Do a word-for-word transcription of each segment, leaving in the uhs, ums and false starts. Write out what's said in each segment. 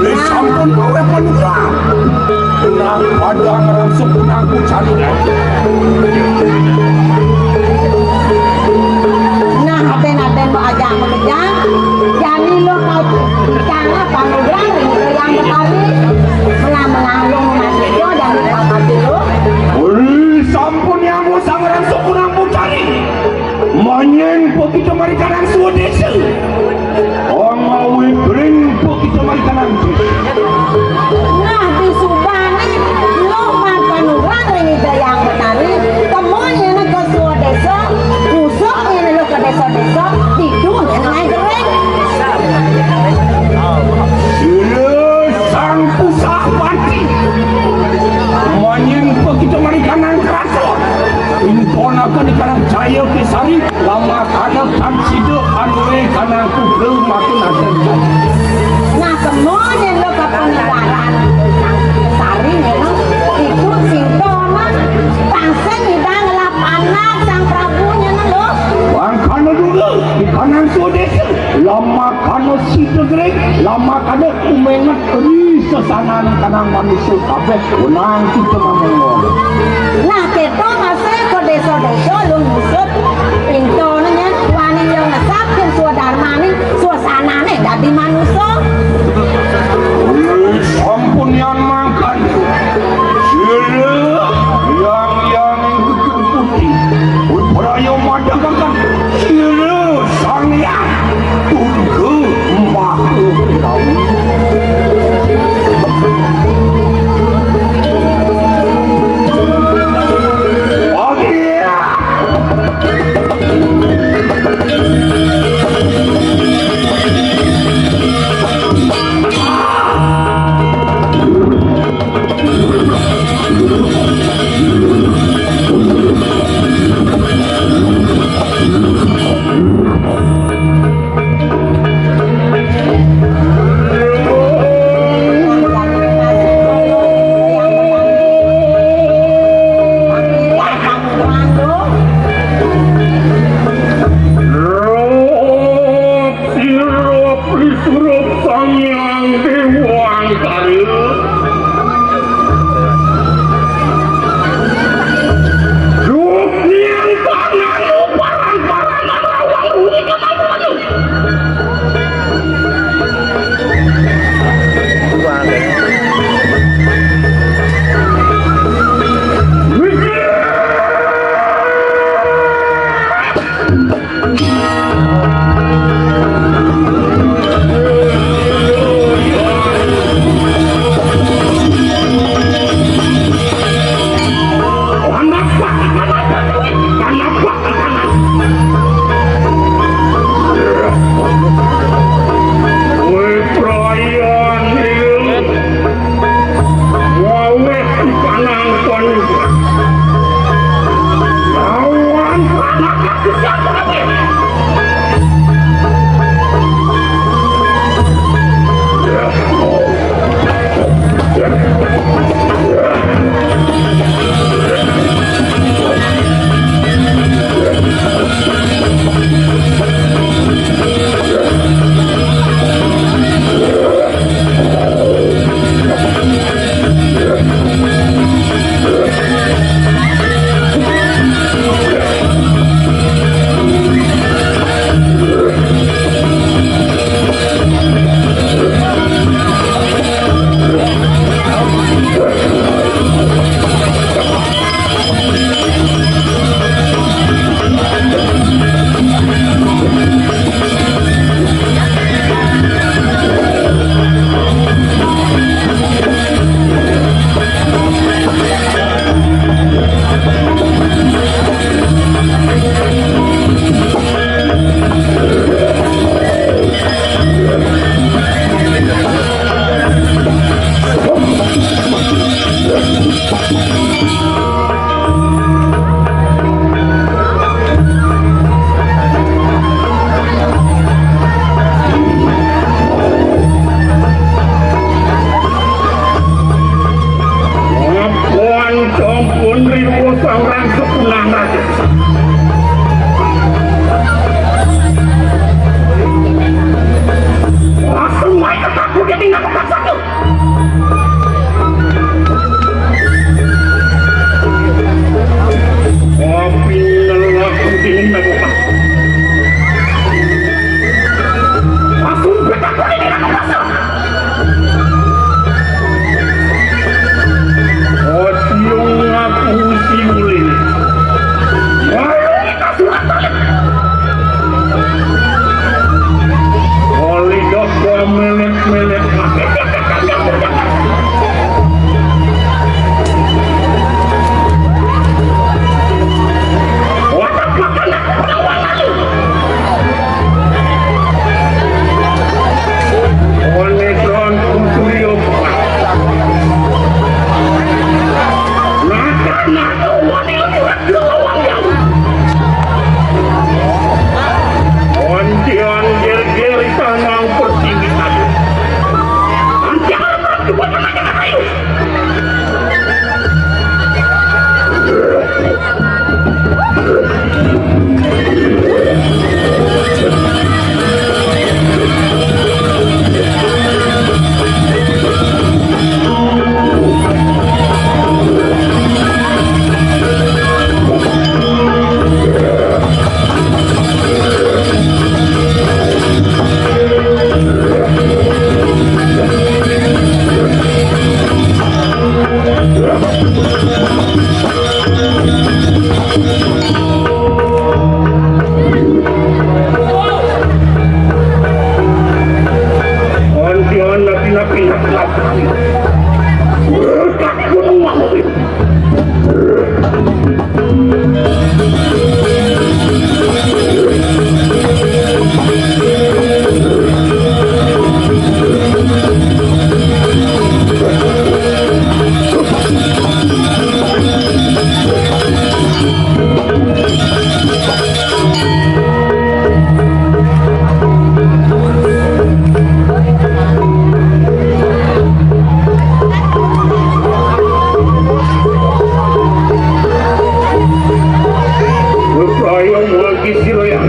Wis sampun oleh panugrahan. Nang padang rangsuk nang pucari. Nah, aden-aden mau ajak mengejar, jani lo mau cara panugrahan ring Hyang Betari, melah-melah lo mati jo, jani mati lo. Wis sampun nyambo sang rangsuk nang pucari. Monyeng pokito marikanang suwa desa. Ongo wibring pokito marikanang desa. Nah, disubane lo mapanurang ring Ida Hyang Betari, kemo nyene ka suwa desa, kusuk nyene lo ka desa-desa, ditu nyene ngae gering. Sira sang pusapati. Monyeng pokito marikanang kraton. Intonaken ikanang jaya kesari, lamakana tan sida anuwe kanang kuda makin adan jaya. Nah, kemo nyeno kapangaran sari nyeno, itu sintonan tansing ida ngelah panah Sang Prabu nyeno lo. Mangkana dulu ikanang sudesa, lamakana sida gering, lamakana umenget ri sesananing kanang manusa kabeh, wenang kita mamengol. Nah, keto masih ke desa-desa lu ngusut. Pinto nanya, wani yang ngesapin swadarmani, suasanane dadi manusa. Sampun yang mangkane. Sira yang yang putih. Wipraya madagakan. Sira Sang Hyang Durga Maha Prabu. Ayo, mulai kisi lo ya.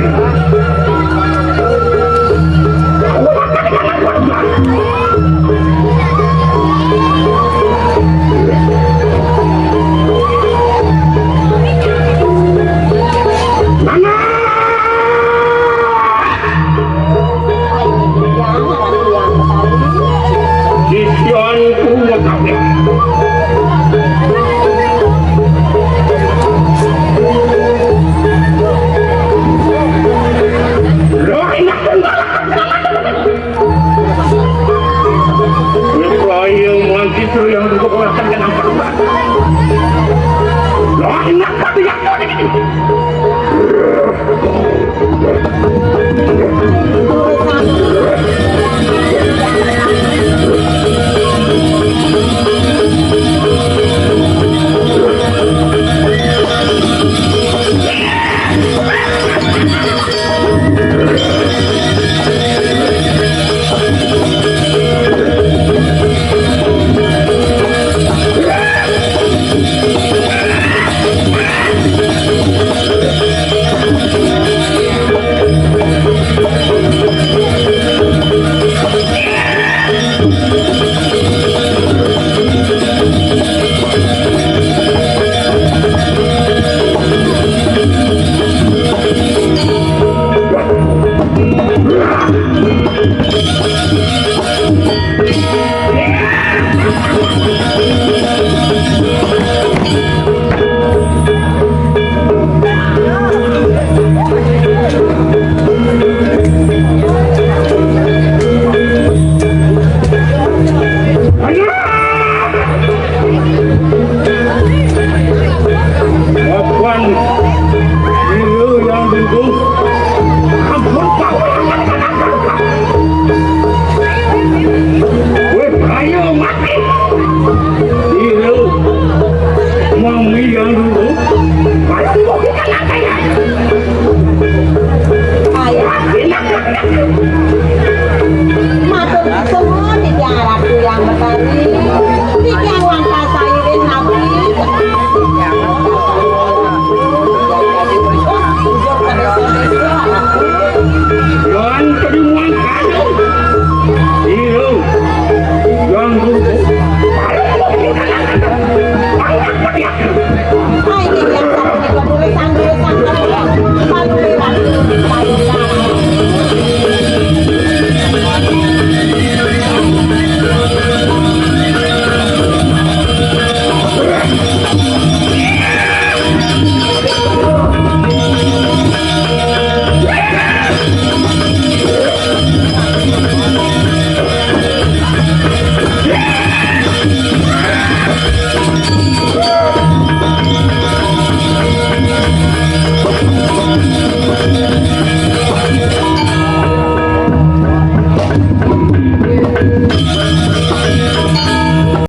Titian kulo kabeh. Lo enak tunggal. Ibrahim mantri yang untuk orang kenang. Lo enak kabeh.